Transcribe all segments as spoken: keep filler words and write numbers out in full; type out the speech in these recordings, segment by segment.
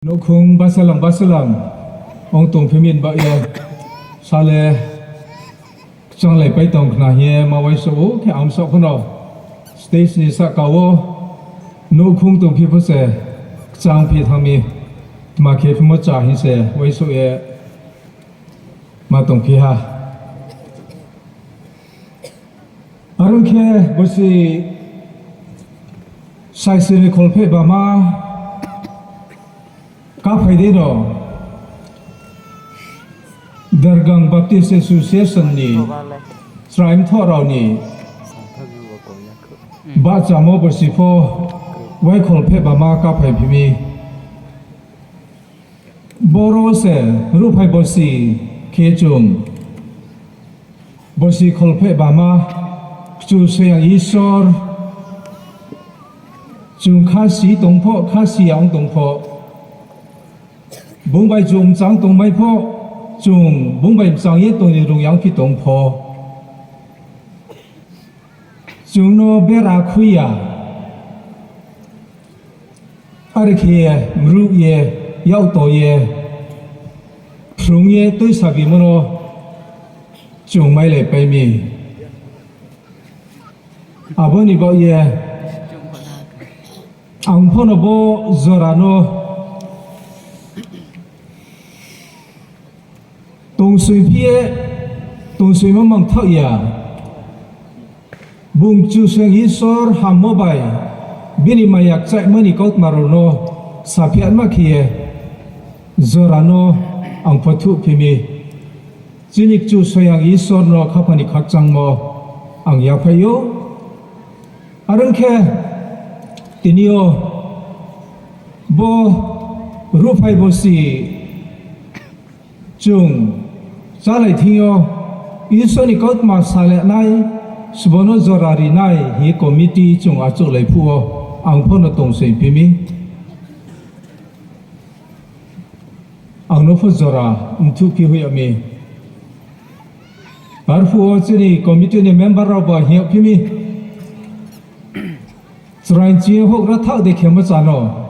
Nouhkhong basalang basalang ong tongphi mi ni baoh ye, sa le kchanglaipai tong khna hing ye ma uaingsouh ou, khe ang bsaoh pho no stage ni sahka wo nouhkhong tongphi pho se kchangphi thanng mi, tma khe phimo cha hing se uaingsouh ye ma tongphi ha. Are ong khe bosi saisi ni kholpheh bama kaphai dei no Dergang Baptist Association ni chrai mthoh rao ni bahchamo bosi pho wai kholpheh bama kaphaiphi mi. Boro se ruhphai bosi khe chung bosi kholpheh bama, Kchusoyang Isor, chung khasi tong pho, khasi ya ong tong pho, bung bai chung mchang tongmai pho, chung bung bai mchang ye tong ni rung yangphi tong pho, chung no bera khui ya. Are khe mruh ye, yakto ye, phrung ye tuisabimo no chung mailaipai mi. Abo ni baoh ye ang pho no bo jora no tongsoiphi ye, tongsoimo mangthaoh ya. Bung Kchusoyang Isor hammo bai bini maya kchaihmo ni kautma rao no saphi yama khe ye jora no ang pho thuhphi mi. Chini Kchusoyang Isor no khaphang ni khakchangmo ang yaphaih ou. Are ong khe, tini yo bo ruhphai bosi chung chálai thing yo Isor ni kautma salenai, sbo no jora rinai hing ye committee chung achouhlaiphuh wo ang pho no tongsoiphi mi. Ang no pho jora mthuhphi hoih ya mi. Arphuh wo chini committee ni member rao ba hing yagphi mi, chrai ching ye houhgra thaoh de khemo cha no.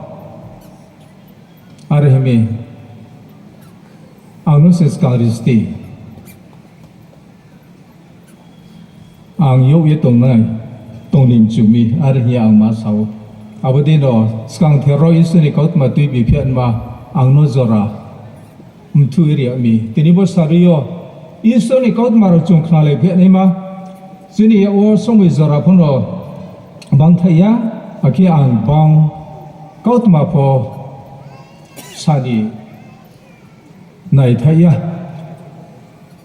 Are hing mi, ang no se skang ri sdi. Ang youh ye tongnai, tong ni mchu mi, are hing ye ang ma sa ou. Abo dei no skangther rao Isor ni kautma tuibi phianma, ang no jora mthuh ri yag mi. Tini bo sarui yo Isor ni kautma rao chung khnalai phianaima, chini yak wo somoi jora pho no bangthaih ya, akhe ang bang kautma pho sa ni naithaih ya.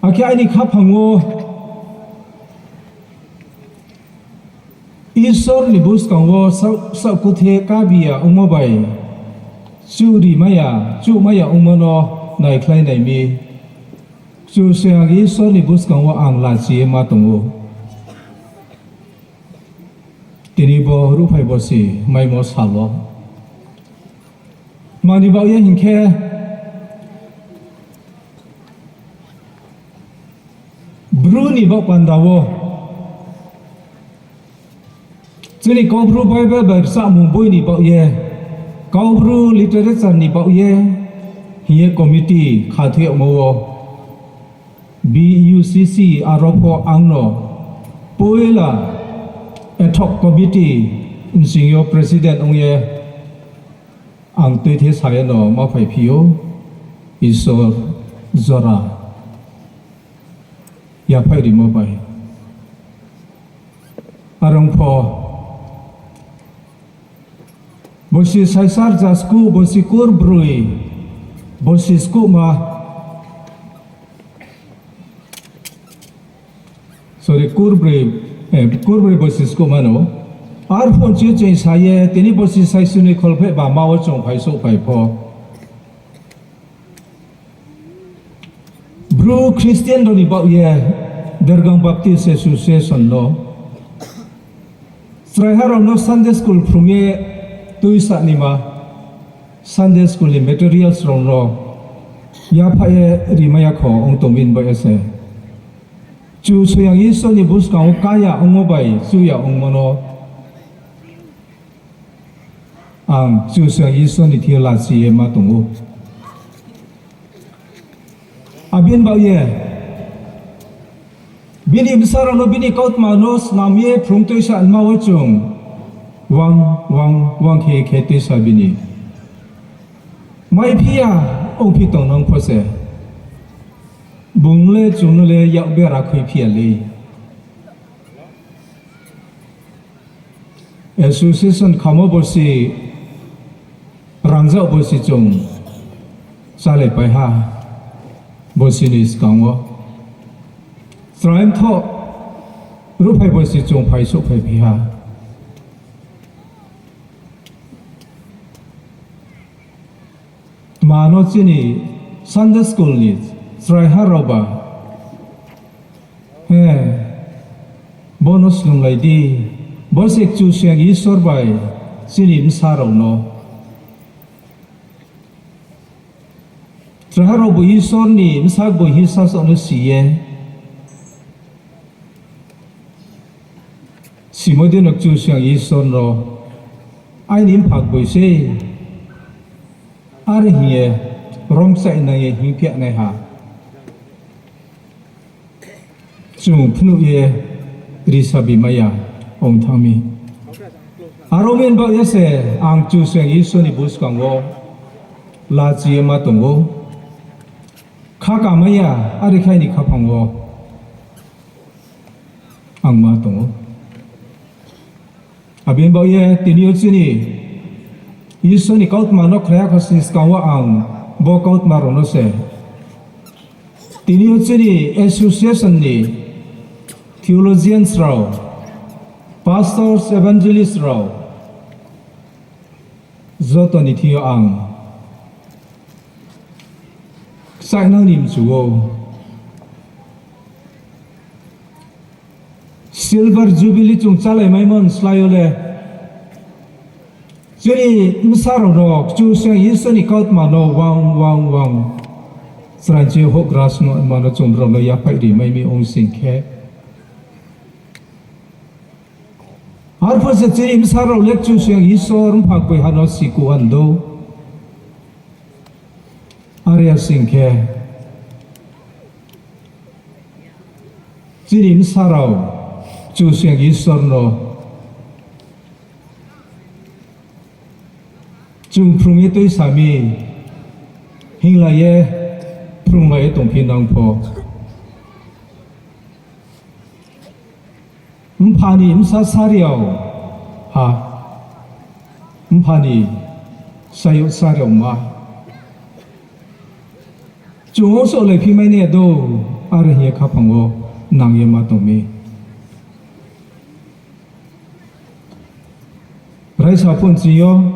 Akhe aini khaphang wo Isor ni buskang wo saoh, saohkuthe kabi ya ongmo bai, chuhri mai ya, chuhmai ya ongmo no naikhlai nai mi. Kchusoyang Isor ni buskang wo ang lachi ye ma tong ou. Tini bo ruhphai bosi maimo sal wo. Tma ni baoh ye hing khe, Bru ni baoh panda wo, chini Kaubru Bible bai rchamung boi ni baoh ye, Kaubru literature ni baoh ye, hing ye committee khathoi yagmo wo, B U C C aro pho ang no poila ad hoc committee bsing yo president ong ye, ang tuithe sa ye no ma phaiphi ou, Isor jora yaphaih rimo bai. Are ong pho, bosi saisa rza skuh, bosi kurbroi, bosi skuhma, sorry, kurbroi, eh, kurbroi bosi skuhma no. Arphuh chini chung sa ye, tini bosi saisi ni kholpheh bama wo chung phaisouhphai pho, Bru Christian rao ni baoh ye Dergang Baptist Association no chraiha rao no Sunday school phrung ye tuisa naima, Sunday school ni materials rao no yaphaih ye rimai ya kho ong tong mi ni baoh ye se. Kchusoyang Isor ni buskang wo ká ya ongmo bai chuh ya ongmo no Ang Kchusoyang Isor ni thing yo lachi ye ma tong ou. Abo ni baoh ye, bini bsa rao no bini kautma no snam ye phrung tuisa nma wo chung wang, wang, wang khe khe tuisa bini maiphi ya ongphi tong nang pho se, bung le chung no le yak bera khuiphi ya lei. Association khamo borsi, rangzag borsi chung chálaipai ha, borsi ni skang wo. Chrai mthoh ruhphai borsi chung phaisouhphaiphi ha. Tma no chini Sunday school ni chraiha raoba, he, bo no snunglai di, bo se Kchusoyang Isor bai chini bsa rao no. Chraiha raobu Isor ni bsa gboing hing sasaoh no si ye, simo dei no Kchusoyang Isor no, aini mpha gboing sei, are hing ye, rongchaih nai ye hingphi naiha. Chung phnuh ye risa bimai ya ong thanng mi. Aro ni baoh ye se ang Kchusoyang Isor ni buskang wo lachi ye ma tong ou. Kha kamai ya, are khe aini khaphang wo ang ma tong ou. Abo ni baoh ye tini yo chini Isor ni kautma no khnaya kha sini skang wo ang bo kautma rao no se, tini yo chini association ni theologians rao, pastors, evangelist rao, joto ni thing yo ang kchaih nang ni mchu ou. Silver Jubilee chung chálaimaimo ni slái yo le, chini bsa rao no Kchusoyang Isor ni kautma no wang wang wang chrai chi houhgra sno ma no chung rao no yaphaih rimai mi ong sing khe, arphuh se chini bsa rao le Kchusoyang Isor mpha gboing ha no sikuh an dou. Are ya sing khe, chini bsa rao Kchusoyang Isor no chung phrung ye tuisa mi, hinglai ye, phrunglai ye tongphi nang pho. Mpha ni bsa sariao ha, mpha ni sayouh sariao ma, chung wo souhlaiphi mai nai ya dou, are hing ye khaphang wo nang ye ma tong mi. Raisa phone ching yo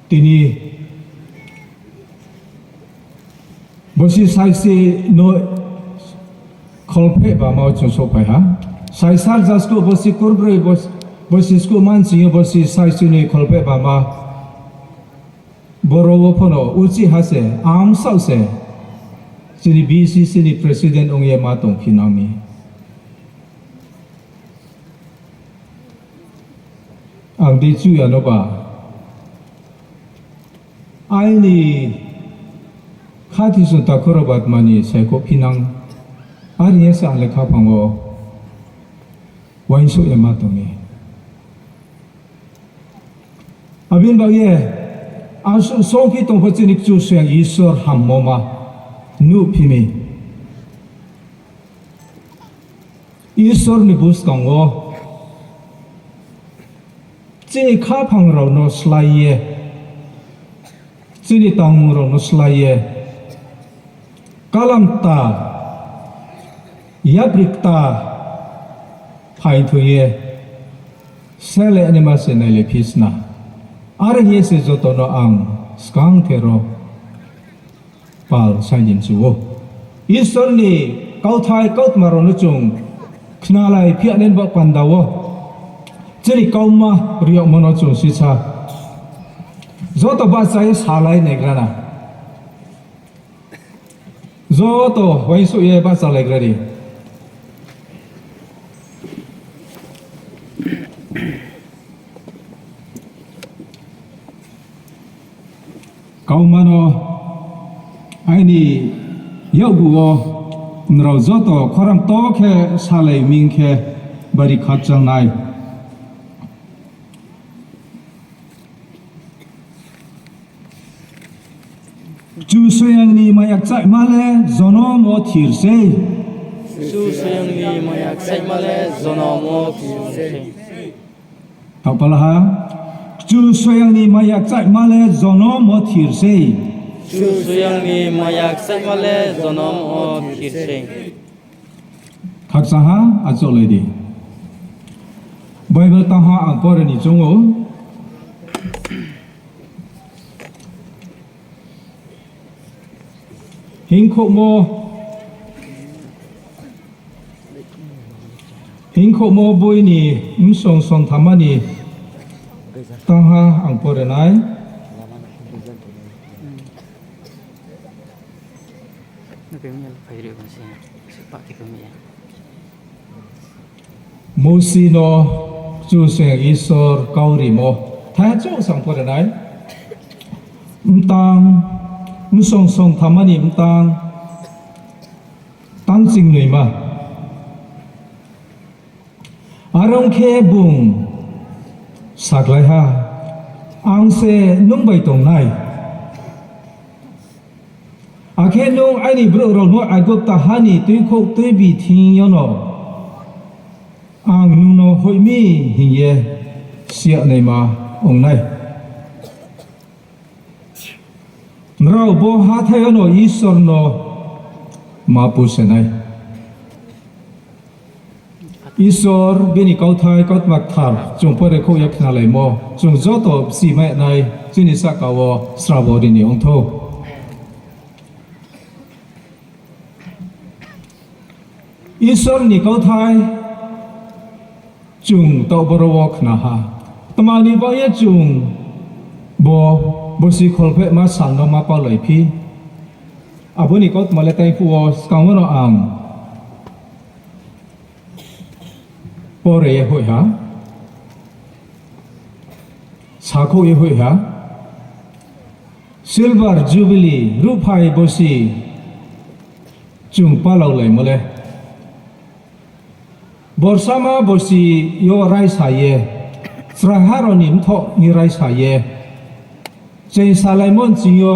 tini borsi saisi no kholpheh bama wo chung souhphai ha. Saisa rza skuh borsi kurbroi, bors-, borsi skuh man ching yo borsi saisi noi kholpheh bama. Boro wo phono uchih ha se, amsaoh se, chini B C C ni president ong ye ma tongphi nang mi. Ang dei chuh ya no ba, aini khathisung takhu rao ba tma ni saikhoh phi nang, are ye se ang le khaphang wo uaingsouh ye ma tong mi. Abo ni baoh ye, asuh songphi tong pho chini Kchusoyang Isor hammo ma nuhphi mi. Isor ni buskang wo chini khaphang rao no slái ye, chini tangmung rao no slái ye, kalam kta, yapri kta phaing thoi ye, sele naima se nailaiphi sna. Are hing ye se joto no ang skangther wo pal sai ni mchu ou. Isor ni kauthai kautma rao no chung khnalaiphi ya nai ni baoh panda wo, chini kauma riyagmo no chung sisa joto bahcha ye salai naigra na. Joto uaingsouh ye bahchalaigra di. Aumano aini yakgu wo nrao joto khorang to khe salai ming khe bari khakchang nai. Kchusoyang ni maya kchaihma le jonom wo thir sei. Kchusoyang ni maya kchaihma le jonom wo thir sei. Taoh palaha, Kchusoyang ni maya kchaihma le jonom wo thir sei. Kchusoyang ni maya kchaihma le jonom wo thir sei. Khakchang ha, achouhlai di. Bible tang ha ang pore ni choung ou. Hingkhouhmo, Hingkhouhmo boi ni bsong songthamma ni tang ha ang pore nai. Mousi no Kchusoyang Isor kau rimo. Thaiha chouh sang pore nai. Mtang, bsong songthamma ni mtang, tang chingnoima. Are ong khe bung sakhlai ha, Ang se nung bai tong nai. Akhe nung aini brouh rao no Aigupta ha ni tuikhouh tuibi thing yo no ang nung no hoih mi hing ye siyanaima ong nai. Nrao bo hathái yo no Isor no ma puse nai. Isor bini kauthai kautma kthar chung pore khouh ye khnalaimo, chung joto bchimai nai, chini sahka wo srabo ri ni ong thou. Isor ni kauthai chung taoh boro wo khna ha. Tma ni baoh ye chung bo bosi kholphehma sal no ma palai phi? Abo ni kautma le taiphuh wo skang wo no ang pore ye hoih ha, sakhouh ye hoih ha. Silver Jubilee, ruhphai bosi chung palaolaimo le borsama bosi yo raisa ye, chraiha rao ni mthoh ni raisa ye, cheng salaimo nching yo,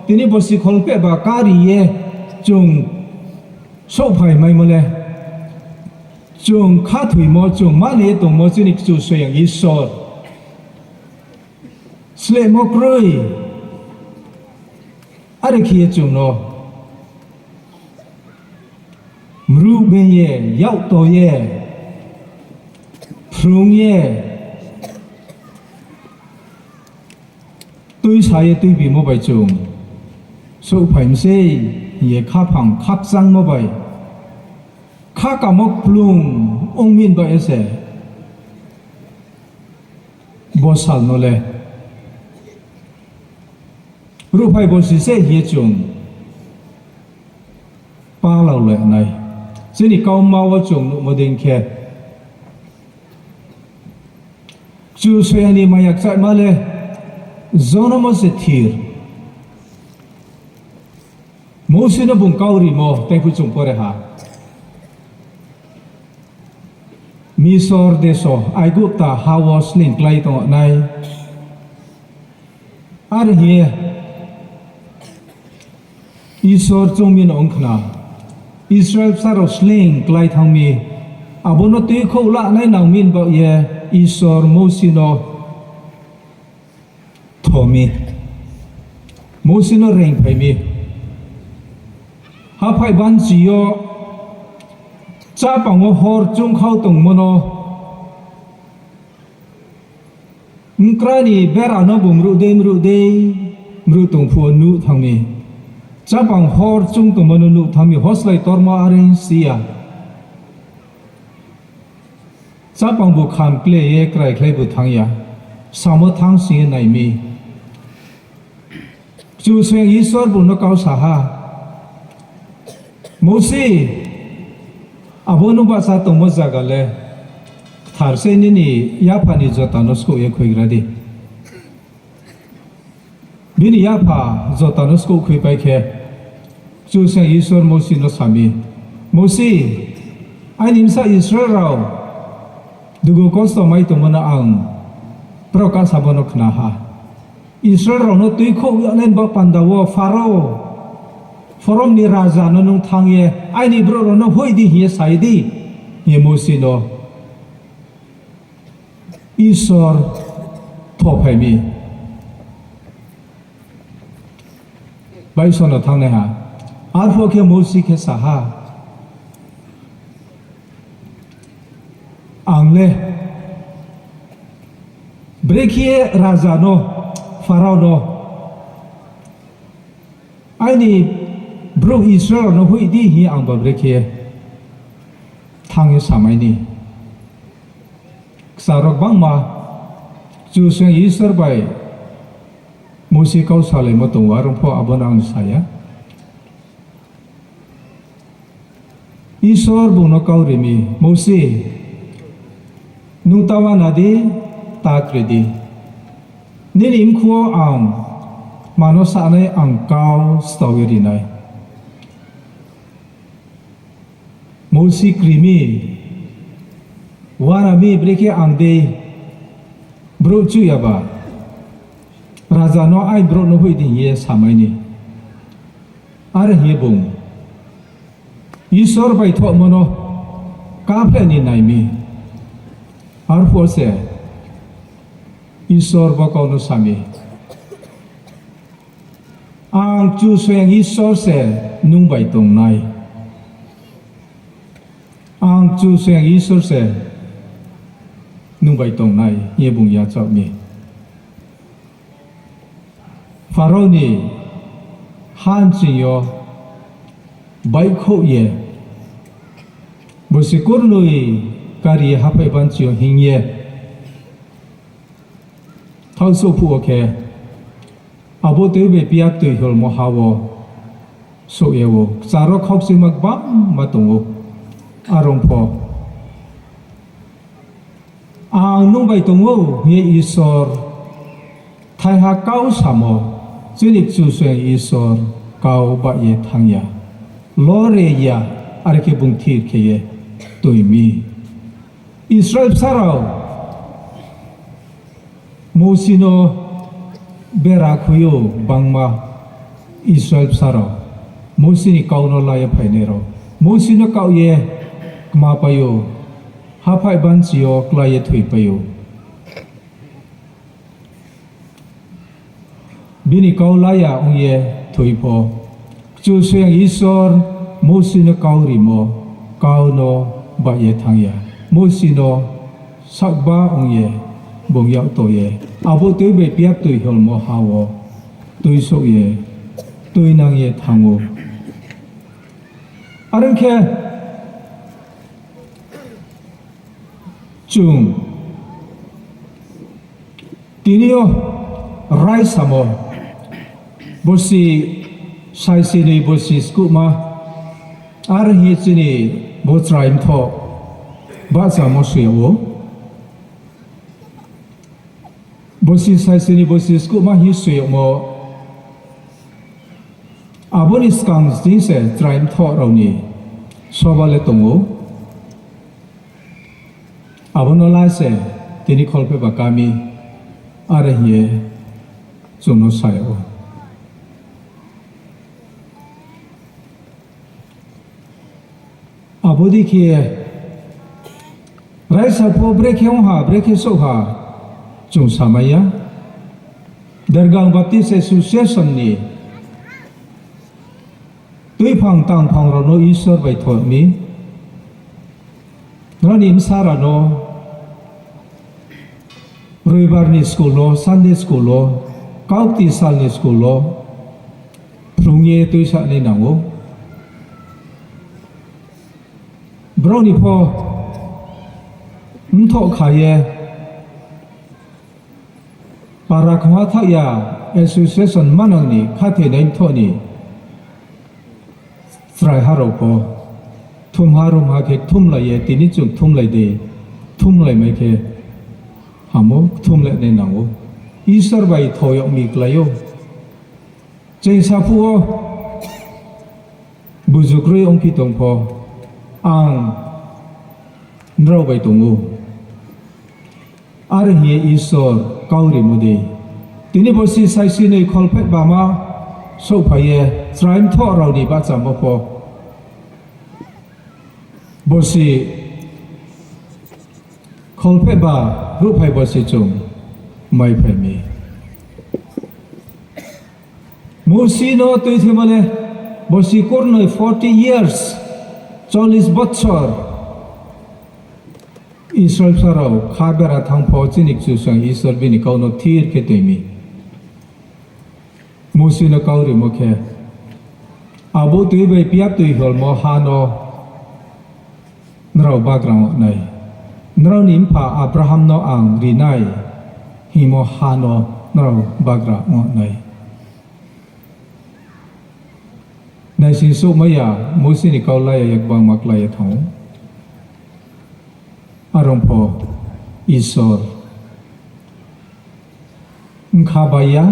tini bosi kholphehba kari ye chung souhphaimaimo le, chung khathoimo, chung mani ye tongmo chini Kchusoyang Isor slehmo kroi. Are khe ye chung no mruh beng ye, yakto ye, phrung ye, tuisa ye tuibimo bai chung souhphai mi sei hing ye khaphang khakchangmo bai, khakamo kplung ong mi ni baoh ye se bo sal no le ruhphai bosi se hing ye chung palaolai nai. Chini kauma wo chung nuhmo dei khe, Kchusoyang ni maya kchaihma le jonom wo se thir. Mousi no bung kau rimo, taiphuh chung pore ha. Misor deso, Aigupta ha wo sleing klái tong nai. Are hing ye Isor choung mi no ong khna, Israel bsa rao sleing klái thanng mi, abo no tuikhouh lanai nang mi ni baoh ye Isor Mousi no tho mi, Mousi no reingphai mi. Haphaih banchi yo chápang wo hor choungkhau tongmo no, mkra ni bera no bung mruh dei, mruh dei, mruh tong phuh wo nuh thanng mi. Chápang hor choung tongmo no nuh thanng mi, hoslai tormo are si ya. Chápang bu kham kle ye kraikhlai bu thanng ya, samo thanng sing ye nai mi. Kchusoyang Isor bung no kau sa ha, Mousi, abo nung bahcha tongmo zaga le kthar se, nini yapha ni jota no skouh ye khuigra di. Bini yapha jota no skouhkhuipai khe, Kchusoyang Isor Mousi no sa mi, Mousi, aini bsa Israel rao dugu kosto mai tongmo no ang brao kasamo no khna ha. Israel rao no tuikhouh yag nai ni baoh panda wo Pharao, Pharao ni raja no nung thanng ye aini brouh rao no hoih di hing ye sa ye di, hing ye Mousi no Isor thophai mi. Baihso no thanngnaiha. Arphuh khe Mousi khe sa ha, Ang le brekhe raja no, Pharao no, aini brouh Israel rao no hoih di hing ye ang ba brekhe thanng ye samai ni? Kchar rao gbangma Kchusoyang Isor bai Mousi kau salaimo tong ou, are ong pho abo no ang sa ya. Isor bung no kau ri mi, Mousi, nung ta uana di, ta kri di. Nini mkhu wo ang tma no sanai ang kau stao ye ri nai. Mousi kri mi, uana mi, brekhe ang dei brouh chuh ya ba, raja no aini brouh no hoih di hing ye samai ni. Are hing ye bung Isor bai thohmo no kaphleh ni nai mi. Arphuh se Isor bo kau no sa mi, Ang Kchusoyang Isor se nung bai tongnai. Ang Kchusoyang Isor se nung bai tongnai, hing ye bung yachaoh mi. Pharao ni hanching yo baihkhouh ye, borsi kurnoi kari ye haphaih banchi yo hing ye thaohsouh phuh wo khe, abo tui bai pia toi holmo ha wo souh ye ou. Kchar wo khaukchima gbangma tong ou. Are ong pho, Ang nung bai tong ou, hing ye Isor thaiha kau samo, chini Kchusoyang Isor kau baih ye thanng ya, lore ya, are khe bung thir khe ye toi mi. Israel bsa rao Mousi no bera khui ou, gbangma Israel bsa rao Mousi ni kau no la ye phainai rao, Mousi no kaoh ye kmapai ou, haphaih banchi yo klái ye thoipai ou. Bini kau la ya ong ye thoi pho, Kchusoyang Isor Mousi no kau rimo, kau no baih ye thanng ya. Mousi no sakba ong ye bung yak to ye, abo tui bai pia toi holmo ha wo tuisouh ye, tuinang ye thanng ou. Are ong khe, chung tini yo raisamo borsi saisi ni borsi skuhma, are hing ye chini bo chrai mthoh bahchamo soi yag ou. Borsi saisi ni borsi skuhma hing soi yagmo, abo ni skang ching se chrai mthoh rao ni soba le tong ou. Abo no la se tini kholphehba kami, are hing ye chung no sa yag ou. Abo dei khe raisa pho brekhe ong ha, brekhe souh ha, chung samai ya. Dergang Baptist Association ni tuiphang tangphang rao no Isor bai thoh mi. Nrao ni bsa rao no Roibar ni school wo, Sunday school wo, kaukti sal ni school wo phrung ye tuisanai nang ou. Brao ni pho mthoh kha ye para khongha thaoh ya association manang ni khathoinai mthoh ni chraiha rao pho kthumha rumha khe kthumlai ye, tini chung kthumlai de, kthumlaimai khe hamo kthumlainai nang ou. Isor bai thoh yag mi klái ou. Cheng saphuh wo buzu kroi ongphi tong pho, ang nrao bai tong ou. Are hing ye Isor kau rimo dei. Tini borsi saisi noi kholpheh bama souhphai ye chrai mthoh rao ni bahchamo pho, borsi kholpheh ba ruhphai borsi chung maiphai mi. Mosi no tuithimo le borsi kurnoi, forty years, চল্লিশ বছর. Israel bsa rao kha bera thanng pho chini Kchusoyang Isor bini kau no thir khe toi mi. Mosi no kau rimo khe, abo tui bai piap tui holmo ha no nrao bagra ong nai, nrao ni mpha Abraham no ang ri nai hingmo ha no nrao bagra ong nai. Naising souhmai ya, Mosi ni kau la ya, ya gbangma klái ye thanng ou. Are ong pho Isor bkha bai ya,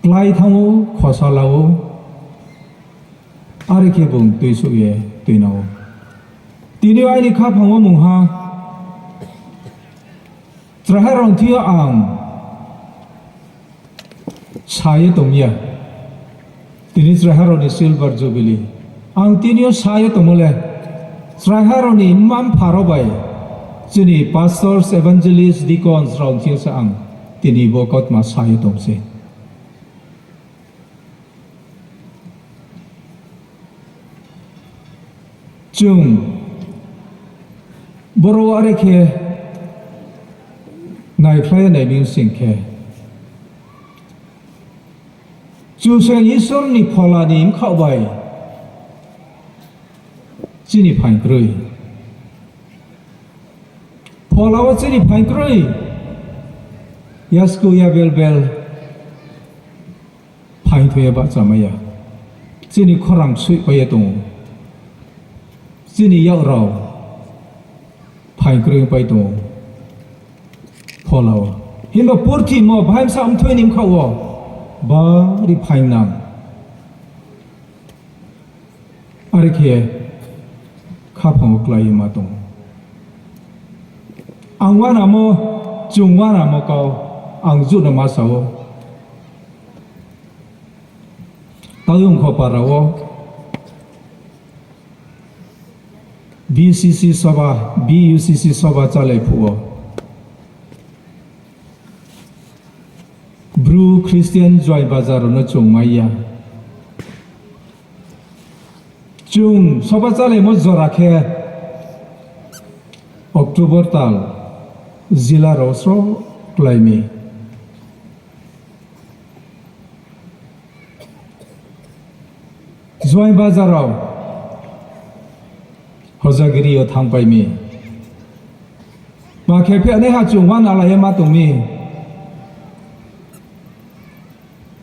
klái thanng ou, khosa la ou, are khe bung tuisouh ye tuinang ou. Tini yo aini khaphang wo mungha, chraiha rao ni thing yo ang sa ye tong ya. Tini chraiha rao ni silver jubilee. Ang tini yo sa ye tongmo le, chraiha rao ni mma mpha rao bai, chini pastors, evangelist, deacons rao ni thing yo se ang tini bo kautma sa ye tong se. Chung boro are khe naikhlai ye nai mi sing khe, Kchusoyang Isor ni phola ni bkhaoh bai chini phaing kroi. Phola wo chini phaing kroi. Yasku ya belbel phaing thoi ye bahchamai ya. Chini khorang soihpai ye tong ou. Chini yak rao phaing kroi pai tong ou. Phola wo. Himba purthimo bahai bsa mthoi ni bkhaoh wo bari phaing nang. Are khe khaphang wo klái ye ma tong ou. Ang uanamo, chung uanamo kau ang juh no ma sa ou. Taoyongkho para wo B C C soba, B U C C soba chálai phuh wo, Bru Christian Joaibazar rao no chung mai ya. Chung soba chálaimo jora khe October tal, zilla rao sroh klái mi. Joaibazar rao Hojagiri yo thanngpai mi. Ma khe phehnaiha chung uanalai ye ma tong mi.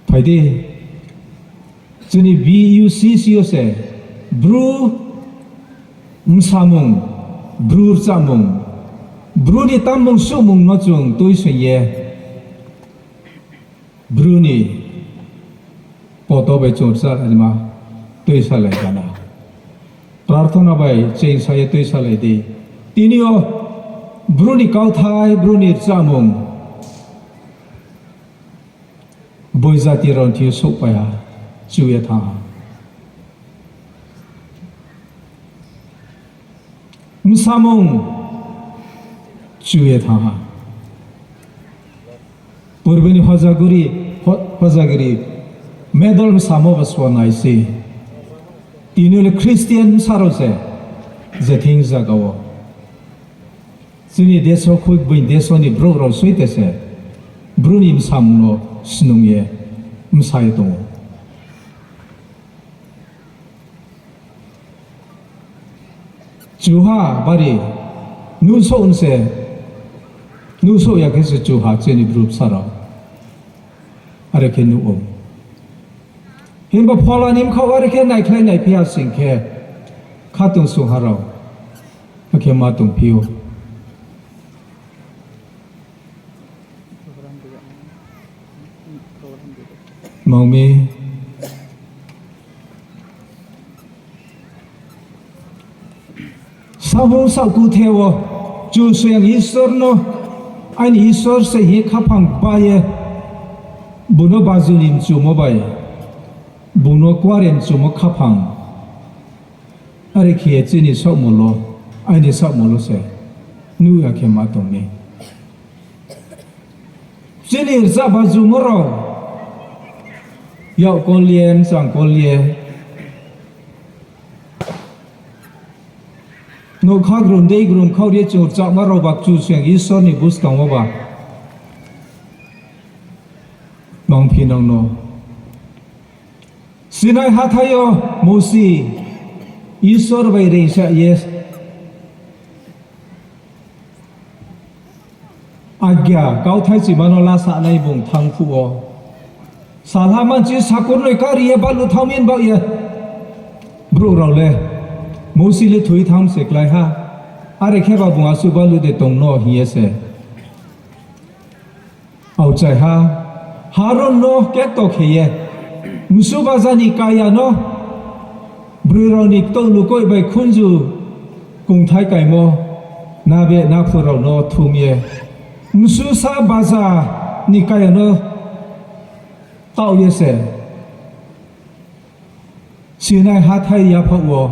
Phai di, chini B U C C yo se Bru bsamung, Bru rchamung, Bru ni tammung suhmung no chung tuisoing ye, Bru ni poto bai chung rchanaima tuisalai gana. Prarthona bai chengsa ye tuisalai di. Tini yo Bru ni kauthai, Bru ni rchamung, boi jati rao ni thing yo souhpai ha, chu ye thanng ha. Bsamung chu ye thanng ha. Purbi ni Hojagiri, Ho-, Hojagiri medal bsamo bo sbo nai se. Tini le Christian bsa rao se, je thing zaga wo. Chini deso khui being deso ni brouh rao soite se, Bru ni bsamung no snung ye, bsa ye tong ou. Chuha bari, nuhsouh se, nuhsouh ya khe se chuha chini Bru bsa rao. Are khe nuh ou. Himba phola ni bkhaoh are khe naikhlai naiphi ha sing khe, khatungsung ha rao, akhe ma tongphi ou. Mang mi. Samung saohkuthe wo, Kchusoyang Isor no, aini Isor se hing ye khaphang ba ye, bung no baju ni mchumo bai, bung no kuare mchumo khaphang. Are khe ye chini saohmo lo, aini saohmo lo se nuh ya khe ma tong mi. Chini rchah bajumo rao yak kol ye, mchang kol ye, nougkha grum dei grum khaoh ye chung rchahma rao ba Kchusoyang Isor ni buskang wo ba mangphi nang no. Sinai hathái yo Mousi Isor bai reingsa ye agya kauthai chima no lasanai bung thanng phuh wo, salha manchi sakurnoi kari ye baluh thanng mi baoh ye, brouh rao le, Mousi le thoi thanng se klái ha, are khe ba bung asuh baluh de tong no hing ye se. Aokchai ha, Haron no kekto khe ye, msu baja ni kaya no, broi rao ni ktouh lukoih bai khunju kongthai kaimo, nabe naphu rao no thum ye, msusa baja ni kaya no taoh ye se Sinai hathái yaphaoh wo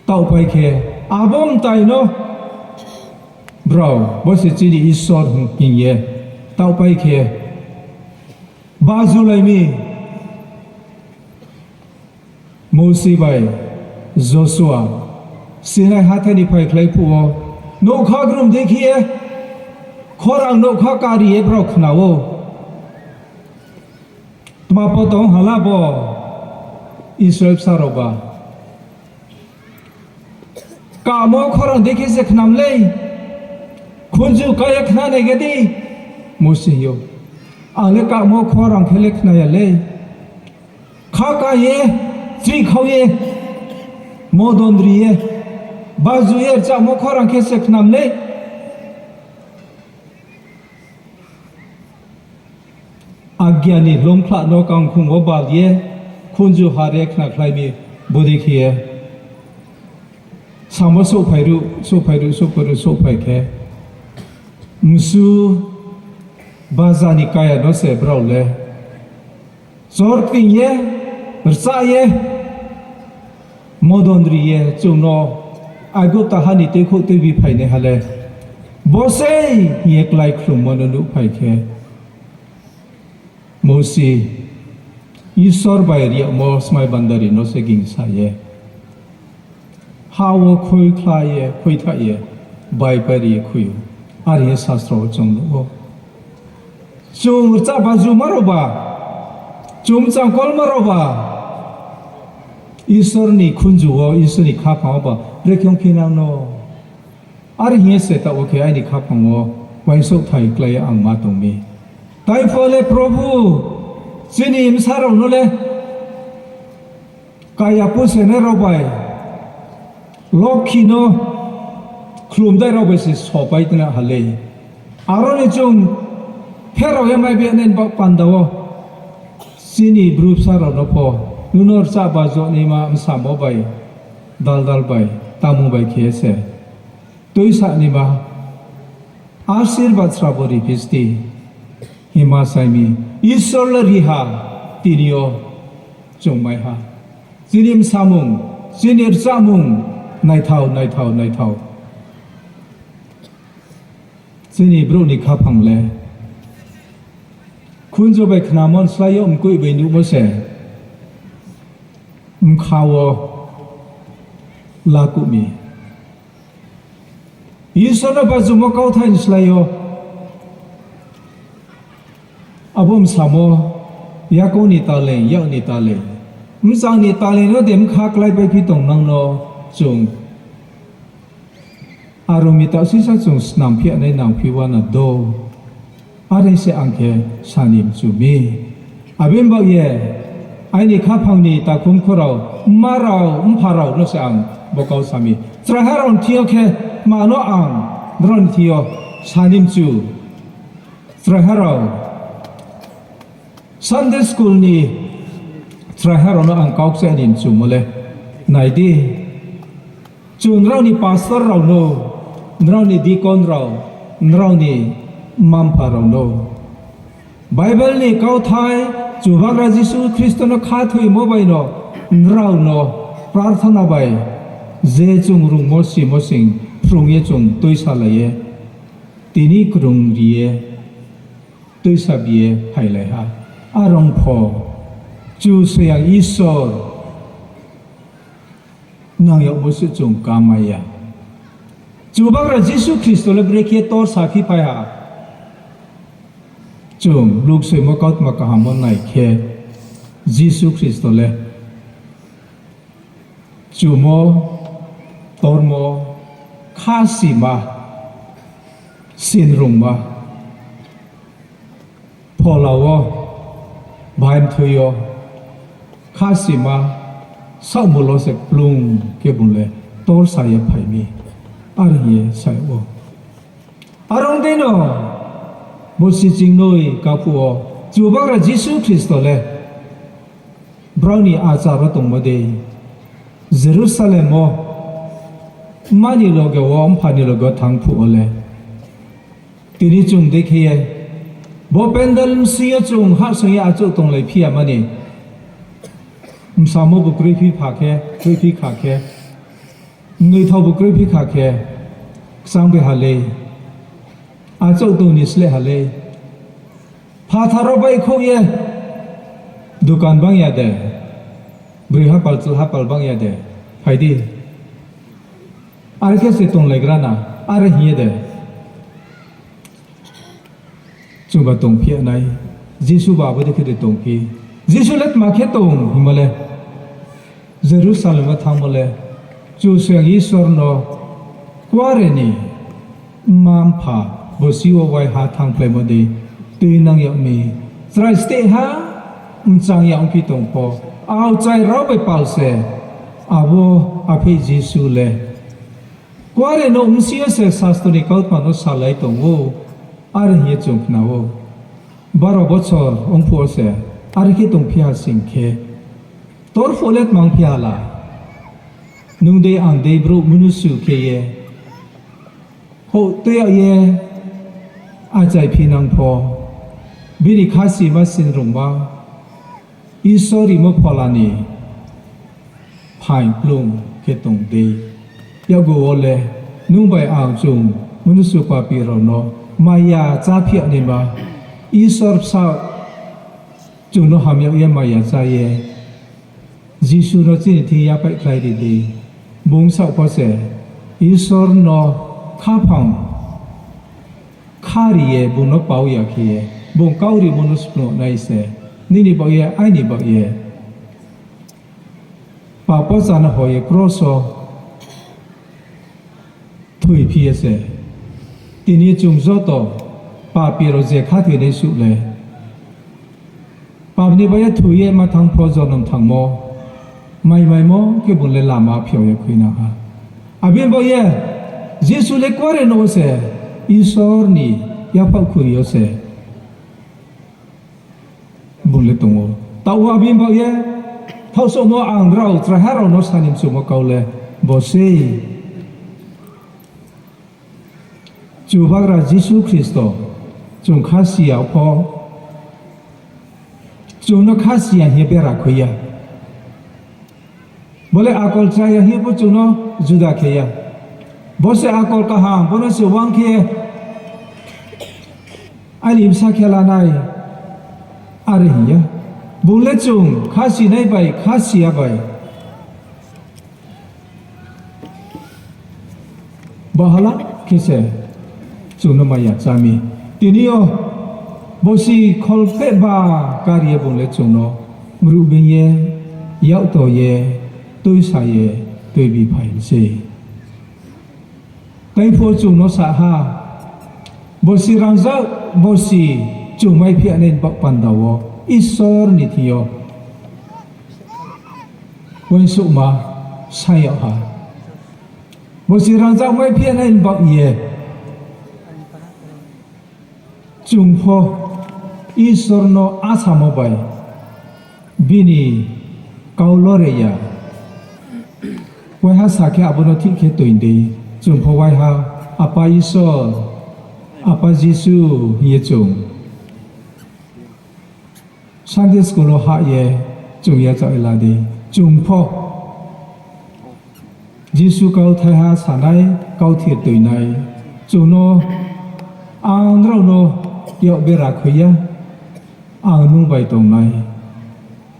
taohpai khe, abo mtai no brao bo se chini Isor hing ye taohpai khe, bajulai mi Mousi bai Josua Sinai hathái ni phaikhlai phuh wo, nougkha grum dei khe ye, khorang nougkha kari ye brao khna ou. Tma pho tong hala bo Israel bsa rao ba. Kamo khorang dei khe se khnam lei. Khunju ka ye khna nai ga di. Mousi hing ou, ang le kamo khorang khe le khna ya lei. Kha ka ye, chri khau ye, modon ri ye, baju ye rchahmo khorang khe se khnam lei. Agya ni hloungkhla no kangkhung wo bal ye, khunju ha re khnakhlai mi, bodei khe ye. Samo souhphai ruh, souhphai ruh, souhphai ruh, souhphai khe, msu baja ni kaya no se brao le chorkting ye, rchah ye, modon ri ye, chung no Aigupta ha ni tuikhouh tuibi phainaiha le bo sei hing ye klái khlummo no nuhphai khe, Mousi Isor bai ri yagmo smai bandari no se gingsa ye, ha wo khuikhla ye, khuithaih ye, baipai ri ye khui ou. Are ye sastro wo chung nuh ou. Chung rchah bajuma rao ba, chung mchangkolma rao ba, Isor ni khunju wo, Isor ni khaphang wo ba brekhe ongphi nang no. Are hing ye se taoh wo khe aini khaphang wo uaingsouhthai klái ye ang ma tong mi. Tai pho le Probhu, chini bsa rao no le kaya pusenai rao bai, lokhi no khlumdai rao bai se sopai tna ha lei. Aro ni chung pherao ye mai be nai ni baoh panda wo, chini bru bsa rao no pho, nung no rchah bajo naima bsamo bai, dal dal bai, tamung bai khe se tuisa naima asirbad srabo ri phisti. Hima sai mi, Isor le ri ha, tini yo chung mai ha. Chini bsamung, chini rchahmung, naithao, naithao, naithao. Chini brouh ni khaphang le khunju bai khnamo ni slái yo mkoih bai nuhmo se bkha wo lakuh mi. Isor no bajumo kauthai ni slái yo abo bsamo yakoung ni talent, yak ni talent, bchang ni talent no de bkha kláipaiphi tong nang no chung aro mi taoh sisa chung snam phi ya nai nang phi wa na do. Are se ang khe sa ni mchu mi. Abo ni baoh ye, aini khaphang ni takhum khorao, mma rao, mpha rao no se ang bo kau sa mi. Chraiha rao ni thing yo khe, tma no ang nrao ni thing yo sa ni mchu. Chraiha rao, Sunday school ni chraiha rao no ang kau kchaih ni mchumo le, nai di, chung nrao ni pastor rao no, nrao ni deacon rao, nrao ni mma-mpha rao no Bible ni kauthai, Chubagra Jisu Khristo no khathoimo bai no nrao no prarthana bai je chung rungmo simo sing phrung ye chung tuisalai ye, tini krung ri ye tuisa bi ye phailai ha. Are ong pho, Kchusoyang Isor nang yagmo suh chung kamai ya. Chubagra Jisu Khristo le brekhe tor saphi phai ha. Chung Luk soimo kautma kaham wo nai khe, Jisu Khristo le chumo, tormo, khasima, sinrungma, phola wo, baimthoi yo, khasima, saohmo lo se kplung khe bung le torsa ye phai mi, are hing ye sa yag ou. Are ong dei no, bo siching noi kaphuh wo, Chubagra Jisu Khristo le brao ni achar wo tongmo dei, Jerusalem wo mma ni loge wo, mpha ni loge wo thanng phuh wo le, tini chung dei khe ye, bo pandal bsing yo chung hahsoing ye achouh tonglai phi ya mani, bsamo bu kroiphi pha khe, kroiphi kha khe, mnoithao bu kroiphi kha khe, kchang bai ha lei, achouh tong ni sleh ha lei, phathar wo baihkhouh ye, dukan bang ya de, broi hapal chal hapal bang ya de, phai di. Are khe se tonglaigra na, are hing ye de. Chungba tongphi ya nai, Jisu ba abo dei khe de tongphi. Jisu le tma khe tong hingmo le, Jerusalem wo thanngmo le, Kchusoyang Isor no kuare ni mma-mpha bosi wo waiha thanngphlaimo dei tuinang yag mi, chrai steh ha, mchang ya ongphi tong pho, aokchai rao bai pal se abo apheih Jisu le kuare nouh bsing yo se sastro ni kautma no salai tong ou, are hing ye chung khna ou. Baro bochor ong phuh wo se are khe tongphi ha sing khe, torphuh le tmang phi ha la? Nung dei ang dei brouh mnusu khe ye, houh tui yag ye achaiphi nang pho, bini khasima sinrungma, Isor rimo phola ni phaing kplung khe tong dei. Yakgu wo le nung bai ang chung mnusu papi rao no maya cháphi ya naima, Isor bsaoh chung no hamyag ye maya chá ye, Jisu no chini thing yapaihkhlai ri di. Bung saoh pho se Isor no khaphang kha ri ye bung no pau ya khe ye, bung kau rimo no splung nai se, nini baoh ye, aini baoh ye, pap pocha no hoih ye kros wo thoiphi ye se, tini chung joto papi rao je khathoinai suh le, pap ni baoh ye thoi ye ma thanng pho jonom thangmo, maimaimo khe bung le lama phiao ye khuinang ha. Abo ni baoh ye Jisu le kuare nouh wo se Isor ni yaphaoh khuri yo se bung le tong ou. Taoh wo abo ni baoh ye thaohsouhmo ang rao chraiha rao no sa ni mchumo kau le bo sei. Chubagra Jisu Khristo chung khasi ya pho, chung no khasi ya hing ye bera khui ya. Bo le akol cha ya hing ye pho chung no juda khe ya. Bo se akol kaham, bo no se wang khe aini bsa khe lanai, are hing ya. Bung le chung khasinai bai khasi ya bai bahala khe se chung no maya chá mi. Tini yo bosi kholphehba kar ye bung le chung no mruh being ye, yakto ye, tuisa ye, tuibi phai mi sei. Taiphuh chung no sa ha, bosi rangzag, bosi chung maiphi ya nai ni baoh panda wo Isor ni thing yo uaingsouhma sa yag ha. Bosi rangzag maiphi ya nai ni baoh ye chung pho Isor no asamo bai bini kau lore ya. Waiha sa khe abo no thik khe toing di. Chung pho waiha, Apa Isor, Apa Jisu hing ye chung Sunday school wo hah ye chung yachaoh la di. Chung pho Jisu kauthaiha sanai, kauthir toingnai, chung no, ang nrao no yak bera khui ya, ang nung bai tongnai.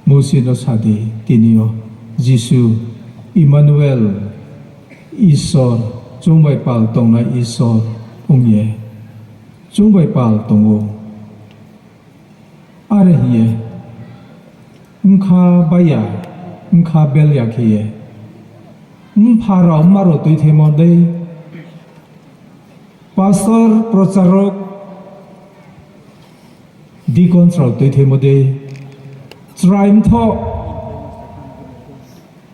Mousi no sa di, tini yo Jisu, Emmanuel, Isor, chung bai pal tongnai Isor ong ye, chung bai pal tong ou. Are hing ye, bkha bai ya, bkha bel ya khe ye, mpha rao mma rao tuithaimo dei, pastor, procharok, deacons rao tuithaimo dei, chrai mthoh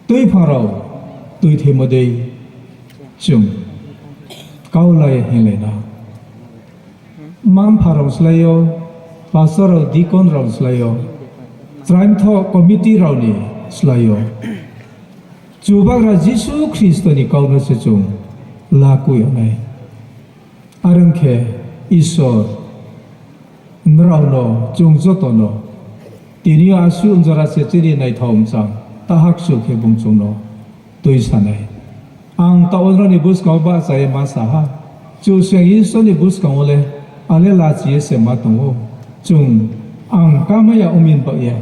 tuiphang rao tuithaimo dei, chung kau la ye hinglai na. Mma mpha rao ni slái yo, pastor rao, deacon rao ni slái yo, chrai mthoh committee rao ni slái yo, Chubagra Jisu Khristo ni kau no se chung la ku yag nai. Are ong khe, Isor, nrao no, chung joto no, tini yo asuh jora se chini naithao mchang, taha kchu khe bung chung no tuisa nai. Ang taoh wo nrao ni buskang wo bahcha ye ma sa ha, Kchusoyang Isor ni buskang wo le, ang le lachi ye se ma tong ou. Chung, ang kamai ya ong mi ni baoh ye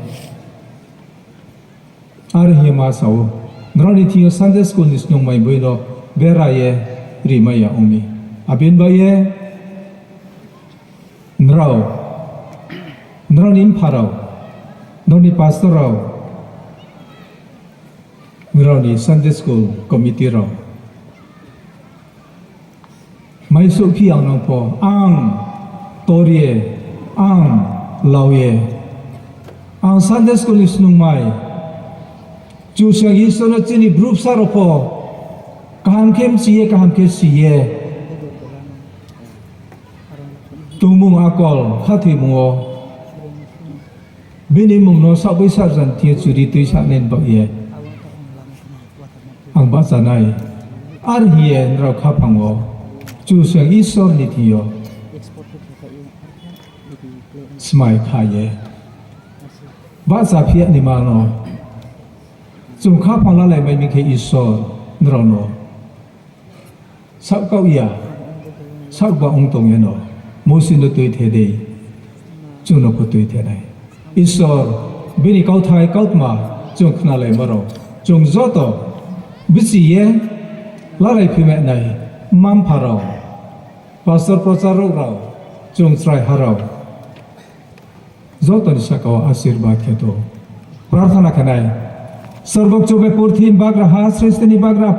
are hing ye ma sa ou, nrao ni thing yo Sunday school ni snungmai boi no bera ye rimai ya ong mi. Abo ni baoh ye nrao, nrao ni mpha rao, nrao ni pastor rao, nrao ni Sunday school committee rao maisouhphi ang nang pho, ang tor ye, ang lau ye, ang Sunday school ni snungmai, Kchusoyang Isor no chini brouh bsa rao pho kaham khe mchi ye, kaham khe si ye, tongmung akol khathoimung wo bini mmung no saohboi saohjan thing ye churi tuisa nai ni baoh ye ang bahcha nai. Are hing ye nrao khaphang wo Kchusoyang Isor ni thing yo smai kha ye bahchaphi ya ni ma no chung khaphang lalai mai mi khe Isor nrao no saohkaoh ya, saohba ong tong ye no, Mousi no tuithe dei, chung no pho tuithe nai. Isor, bini kauthai kautma chung khnalaimo rao, chung joto bchi ye lalaiphimai nai, mma mpha rao, pastor, procharok rao, chung chraiha rao, joto ni sahka wo asirbad khe tong. Prarthana khe nai. Sorgo kchu bai purthimbi bagraha, srishti ni bagraha,